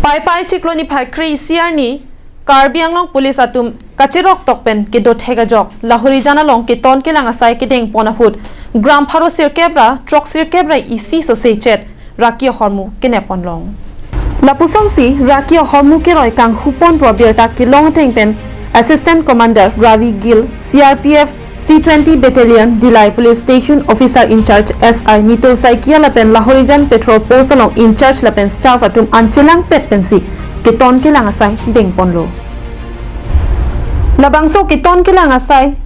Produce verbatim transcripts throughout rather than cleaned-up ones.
Paipai chiklo niphai kre-isi arni Karbi Anglong Police atum kacherok tok pen kedo thek ajok Lahorijan along keton kelang asai kedengpon ahut gram pharo sirkep ra throk sirkep ra isi sose chet raki ahormu kenepon long. Lapusonsi raki ahormu keroi kanghupon pu abirta kelong ateng pen Assistant Commander Ravi Gill, C R P F C twenty Battalion, Dillai Police Station Officer in Charge S I Nitul Saikia lapen Lahorijan Patrol Post along in charge lapen staff atum an chelangpet pensi keton kelang asai dengponlo. Labangso keton kelang asai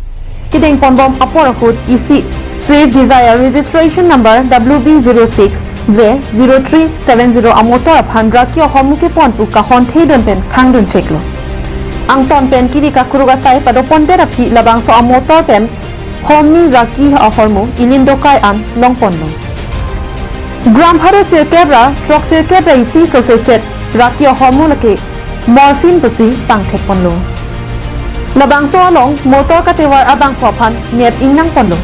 kedengponbom apor ahut isi Swift Dzire registration number W B zero six J zero three seven zero amotor aphan raki ahormu kepon pu kahon thedun pen khangdun cheklo. Angton pen kiri kakruk asai padopondet aphi labangso amotor pen horni raki ahormu ilindo kai an longponlo. Gram pharo sirkep ra throk sirkep ra isi sose chet raki ahormu lake morphine pusi pangthekponlo. Labangso along motor katevar abangphu aphan nep ingnangponlo.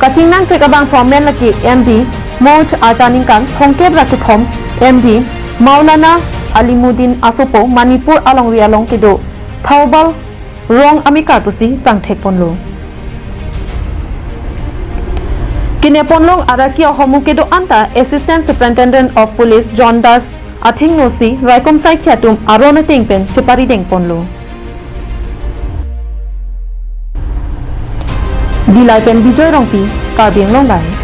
Kachingnang chek abangphu amen lake M D Moj arta ningkan thomkep ra kethom, M D Maulana Alimuddin asopo Manipur alongri along kedo Thoubal Rong amekar pusi pangthekponlo. Keneponlong araki ahormu kedo anta Assistant Superintendent of Police John Das athengnosi raikom saikhi atum aron ateng pen cheparidengponlo. Dillai pen Bijoy Rongpi, Karbi Anglong Live.